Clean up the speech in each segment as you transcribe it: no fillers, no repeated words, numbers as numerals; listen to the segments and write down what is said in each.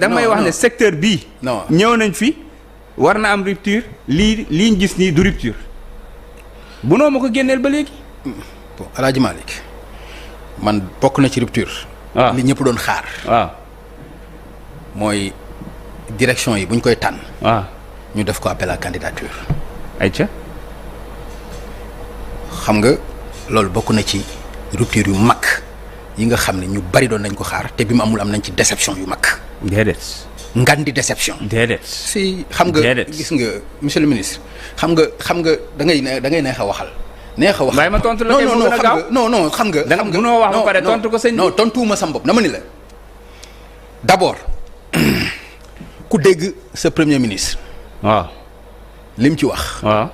da may wax ne secteur bii. non ñëw nañ fi war na am rupture lii ñu gis nii du rupture bu noo ma ko génneel ba léegi. bon El Hadj Malick man bokk na ci rupture. waaw li ñëpp doon xaar. waaw mooy direction yi bu ñu koy tànn. waaw ñu def ko appel à candidature. ayca. xam nga loolu bokk na ci rupture yu mag yi nga xam ne ñu bari doon nañ ko xaar te bi mu amul am nañ ci déception yu mag. déedéet. ngan di déception. déedéet. si xam nga gis nga monsieur le ministre xam nga da ngay neex a waxal. neex a wax bàyyi ma tontu la kay mu gën a gaaw non xam nga. da nga mënoo wax ba pare tontu ko sëñ bi. non tontuwuma sa bopp dama ni la d'abord ku dégg sa premier ministre. waaw. lim ci wax. waaw.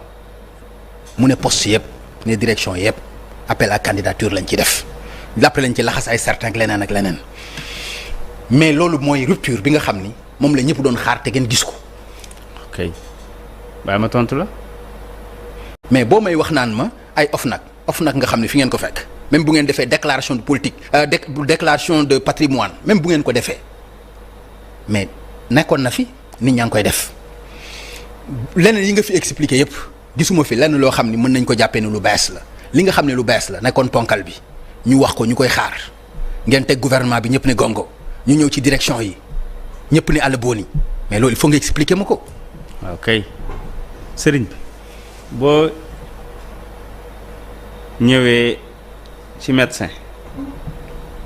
mu ne poste yëpp ne direction yëpp appel à candidature lañ ci def après lañ ci laxas ay certain ak leneen ak leneen mais loolu mooy rupture bi nga xam ni moom la ñëpp doon xaar te ngeen gis ko. ok bàyyi ma tontu la. mais boo may wax naan ma ay OFNAC nga xam ne fi ngeen ko fekk même bu ngeen defee déclaration de politique déclaration de patrimoine même bu ngeen ko defee mais nekkoon na fi nit ñaa ngi koy def leneen yi nga fi expliqué yëpp gisuma fi lenn loo xam ni mën nañ ko jàppee ne lu bees la li nga xam ne lu bees la nekkoon ponkal bi ñu wax ko ñu koy xaar ngeen teg gouvernement bi ñëpp ne gongo ñu ñëw ci direction yi ñëpp ne àll booni mais loolu il faut nga expliquer ma ko. ok sëriñ bi boo ñëwee ci médecin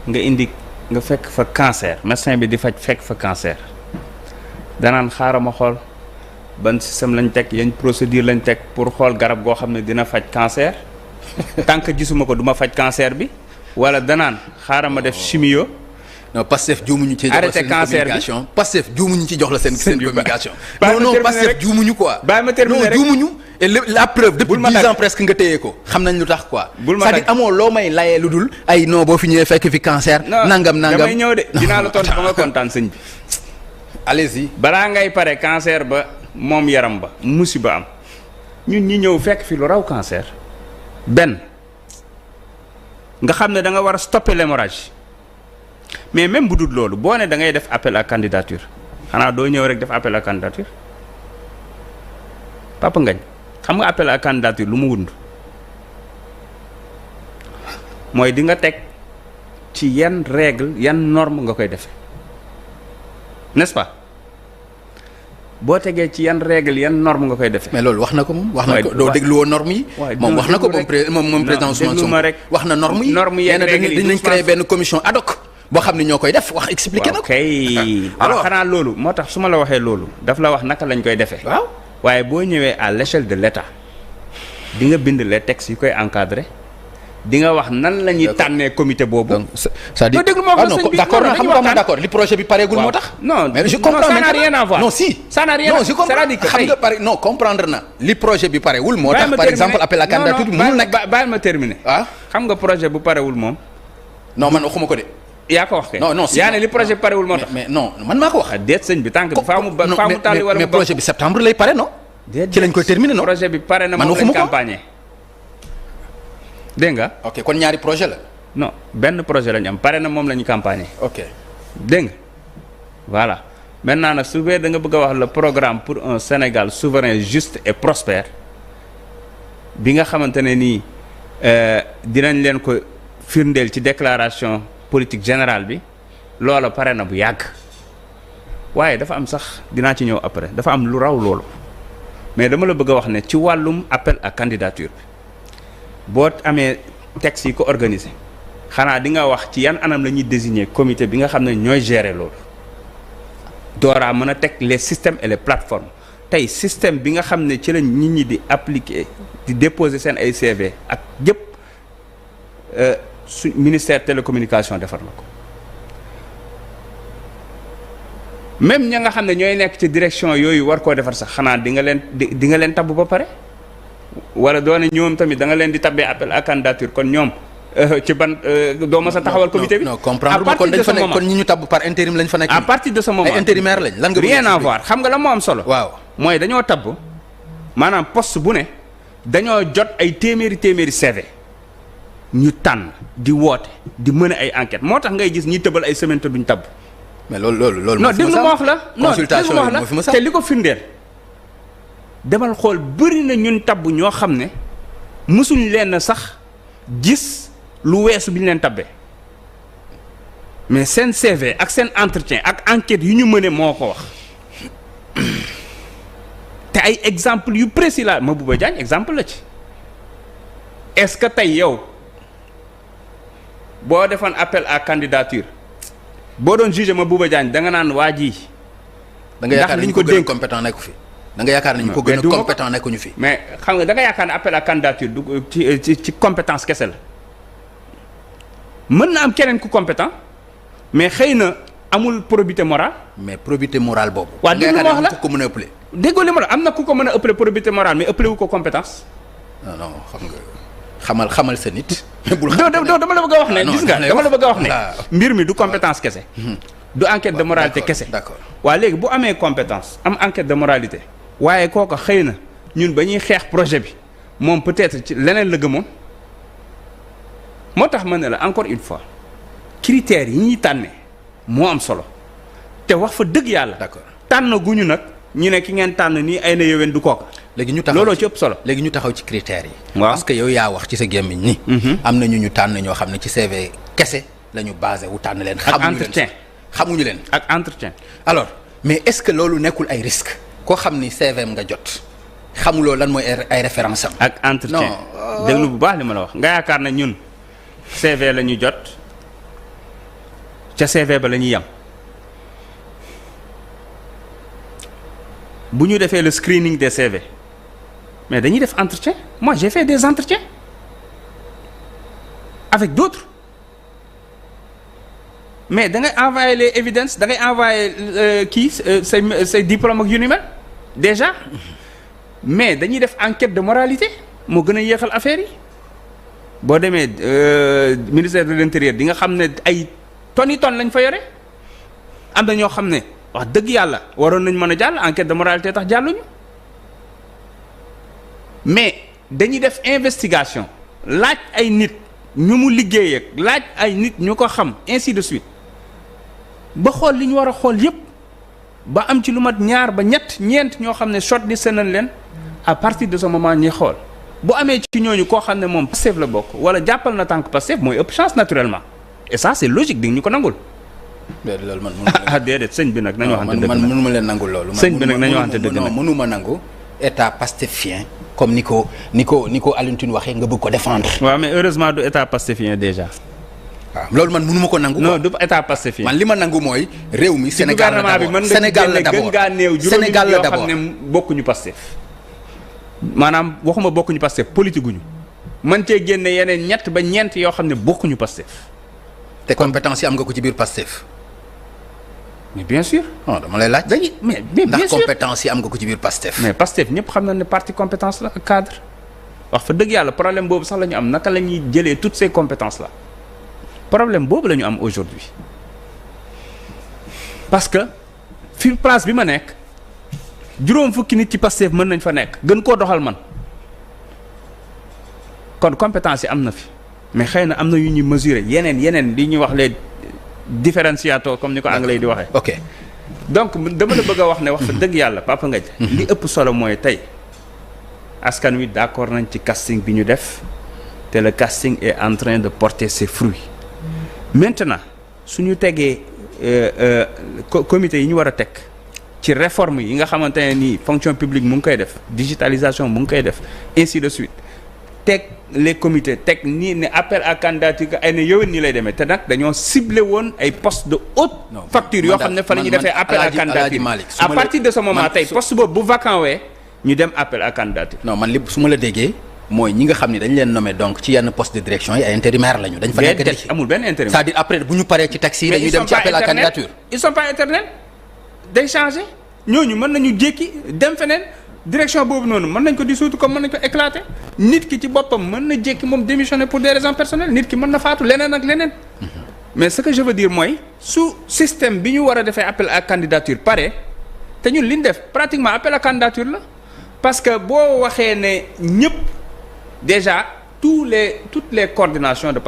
nga indi nga fekk fa cancer médecin bi di fekk fa cancer danaan xaaral ma xool ban système lañ teg yan procédure lañ teg pour xool garab goo xam ne dina faj cancer tant que gisuma ko du ma faj cancer bi wala danaan xaaral ma def chimio. non Pastef juumuñu ci jox la seen communication Pastef juumuñu ci jox la seen communication. non Pastef juumuñu quoi. bàyyi ma terminer rek non juumuñu. et la preuve depuis 10 ans presque nga téye ko xam nañ lu tax quoi. c'est-à-dire amoo loo may layee lu dul ay non boo fi ñëwee fekk fi cancer. nangam damay ñëw de dinaa la tontu ba nga kontaan sëñ bi. allez-y. balaa ngay pare cancer ba moom yaram ba musiba am ñun ñi ñëw fekk fi lu raw cancer benn nga xam ne da nga war a stopper l'hémorragie mais même bu dul loolu boo ne da ngay def appel à candidature xanaa doo ñëw rek def appel à candidature Papa Ngagne xam nga appel à candidature lu mu wund mooy di nga teg ci yan règle yan norme nga koy defee n'est-ce pas boo tegee ci yan règle yan norme nga koy defee. mais loolu wax na ko moom. wax na ko doo déglu woon normes yi. moom wax na ko moom président Ousmane Sonko wax na normes yi. normes yeeg règle yi dinañ créer benn commission ad hoc boo xam ne ñoo koy def wax expliqué na ko. alors xanaa loolu moo tax su ma la waxee loolu daf la wax naka lañ koy defee. waaw waaye boo ñëwee à l'échelle de l'État di nga bind les textes yu koy encadrer di nga wax nan la ñuy tànnee comité boobu. donc c'est-à-dire déglu moo ko sëñ bi d'accord na xam nga ma d'accord li projet bi pareegul moo tax. non mais je comprends ça n'a rien à voir. non si ça n'a rien à voir. C'est-à-dire que xam nga pare non comprendre na li projet bi parewul moo tax par exemple appel à candidature bi mënul nekk. bàyyil ma terminer. ah xam nga projet bu parewul moom. non man waxuma ko de. yaa ko wax kay. non si yaa ne li projet bi parewul moo tax. mais non man maa ko wax. déet sëñ bi tànk bi faamu tàlli wala mais projet bi septembre lay pare non. ci lañ koy terminer non. projet bi pare na man moom waxuma lañ ko campagne dégg nga. ok kon ñaari projet la. non benn projet lañu am pare na moom la ñu campagne. ok dégg nga voilà maintenant nag su dee da nga bëgg a wax le programme pour un Sénégal souverain juste et prospère bi nga xamante ne nii dinañ leen ko firndeel ci déclaration politique générale bi loola pare na bu yàgg waaye dafa am sax dinaa ci ñëw après dafa am lu raw loolu mais dama la bëgg a wax ne ci wàllum appel à candidature bi boo amee texte yi ko organisé xanaa di nga wax ci yan anam la ñuy désigner comité bi nga xam ne ñooy gérer loolu dooraa mën a teg les systèmes et les plateformes tey système bi nga xam ne ci lañ nit ñi di appliquer di déposer seen ay CV ak yëpp su ministère télécommunication defar na ko même ña nga xam ne ñooy nekk ci direction yooyu war koo defar sax xanaa di nga leen tabb ba pare wala doone ñoom tamit da nga leen di tabbee appel à candidature kon ñoom ci ban doo ma sa taxawal comité bi. non comprendre kon dañ fa nekk kon ñi ñu tabb par intérim lañ fa nekk. à partir de ce moment ay intérimaire lañ lan nga rien à voir xam nga la moo am solo. waaw mooy dañoo tabb maanaam poste bu ne dañoo jot ay téeméeri CV ñu tànn di woote di mën ay enquête moo tax ngay gis ñi tëbal ay semaine te duñ tabb. mais loolu. non déglu ma wax la. consultation yi moo fi ma sax te li ko firndeel. demal xool bëri na ñun tabb ñoo xam ne mësuñ leen sax gis lu weesu bi ñu leen tabbee mais seen CV ak seen entretien ak enquête yu ñu mëne moo ko wax te ay exemple yu précis la Mabouba Diagne exemple la ci est-ce que tey yow boo defoon appel à candidature boo doon juger Mabouba Diagne da nga naan waa ji. da nga yaakaar ne ñu ko gën a compétent nekku fi. da nga yaakaar ne ñu ko gën a compétent nekkuñu fi. mais xam nga da nga yaakaar ne appel à candidature du ci compétence kese la mën na am keneen ku compétent mais xëy na amul probité morale. mais probité morale boobu. waaw dégg nga wax la ko mën a ëppale. déggoo li ma la am na ku ko mën a ëppale probité morale mais ëppale wu ko compétence. non xam nga xamal sa nit. bul xam dama la bëgg a wax ne. gis nga dama la bëgg a wax ne. mbir mi du compétence kese. du enquête de moralité kese. d'accord waaw léegi bu amee compétence am enquête de moralité. waaye kooka xëy na ñun ba ñuy xeex projet bi moom peut-être ci leneen la gëmoon moo tax ma ne la encore une fois critères yi ñuy tànne moo am solo te wax fa dëgg yàlla. d'accord tànn guñu nag ñu ne ki ngeen tànn nii ay na yowén du kooka. léegi ñu taxaw looloo ci ëpp solo. léegi ñu taxaw ci critères yi. waaw parce que yow yaa wax ci sa gémmiñ ni am na ñu tànn ñoo xam ne ci CV kese la ñu basé wu tànn leen. ak entretien xamuñu leen. ak entretien. alors mais est-ce que loolu nekkul ay risques. koo xam ni CVM nga jot xamuloo lan mooy ay référence am. ak entretien déglu bu baax li ma la wax nga yaakaar ne ñun CV la ñu jot ca CV ba la ñuy yam bu ñu defee le screening des CV mais dañuy def entretien moi j'ai fait des entretiens avec d'autres mais da ngay envoyer les évidences da ngay envoyer kii say diplôme ak yu ni mel déjà mais dañuy def enquête de moralité moo gën a yéexal affaire yi boo demee ministère de l'intérieur di nga xam ne ay tonnes lañ fa yore am na ñoo xam ne wax dëgg yàlla waroon nañ mën a jàll enquête de moralité tax jàlluñu mais dañuy def investigation laaj ay nit ñu mu liggéey ak laaj ay nit ñu ko xam ainsi de suite ba xool li ñu war a xool yépp ba am ci lu mat ñaar ba ñeent ñoo xam ne shortlist nañ leen à partir de ce moment ñuy xool bu amee ci ñooñu koo xam ne moom Pastef la bokk wala jàppal na tànk Pastef mooy ëpp chance naturellement et ça c'est logique di ñu ko nangul. loolu man déedéet sëñ bi nag nañu waxante dëgg man mënuma leen nangul loolu. sëñ bi nag nañu waxante dëgg nag mënuma nangu état pastefien comme ni ko Alioune Tine waxee nga bëgg ko défendre. waaw mais heureusement du état pastefien déjà. waaw loolu man mënuma ko nangu. non du état pastefien. man li ma nangu mooy réew mi Sénégal la d'abord Sénégal la d'abord Sénégal la d'abord xam ne bokkuñu Pastef maanaam waxuma bokkuñu Pastef politique guñu man cee génne yeneen ñett ba ñeent yoo xam ne bokkuñu Pastef. te compétence yi am nga ko ci biir Pastef. mais bien sûr. non dama lay laaj. dañuy mais bien sûr ndax compétence yi am nga ko ci biir Pastef. mais Pastef ñëpp xam na ne parti compétence la ak cadre wax fa dëgg yàlla problème boobu sax la ñu am naka la ñuy jëlee toutes ces compétences là problème boobu la ñu am aujourd'hui parce que fi place bi ma nekk juróom fukki nit ci Pastef mën nañ fa nekk gën koo doxal man kon compétence yi am na fi mais xëy na am na yu ñuy mesurer yeneen li ñuy wax les différenciateurs comme ni ko anglais di waxee. ok donc dama la bëgg a wax ne wax fa dëgg yàlla Papa Ngagne li ëpp solo mooy tey askan wi d'accord nañ ci casting bi ñu def te le casting est en train de porter ses fruits maintenant suñu tegee comité yi ñu war a teg ci réforme yi nga xamante ne nii fonction publique mu ngi koy def digitalisation mu ngi koy def ainsi de suite teg les comités teg nii ne appel à candidature ay ne yowén nii lay demee te nag dañoo ciblé woon ay postes de haute facture yoo xam ne fa la ñuy defee appel à candidature à partir de ce moment tey poste boobu bu vacant wee ñu dem appel à candidature. non man li su ma la déggee mooy ñi nga xam ne dañ leen nommé donc ci yenn poste de direction yi ay intérimaires lañu. dañ fa nekk di amul benn intérimaire. c'est-à-dire après bu ñu paree ci taxi yi dañuy dem ci appel à candidature. ils sont pas éternels day changer ñooñu mën nañu jékki dem feneen direction boobu noonu mën nañ ko dissoudre comme mën nañ ko éclater nit ki ci boppam mën na jékki moom démissionner pour des raisons personnelles nit ki mën na faatu leneen ak leneen. mais ce que je veux dire mooy su système bi ñu war a defee appel à candidature pare te ñun li ñu def pratiquement appel à candidature la parce que boo waxee ne ñëpp déjà toutes les coordinations de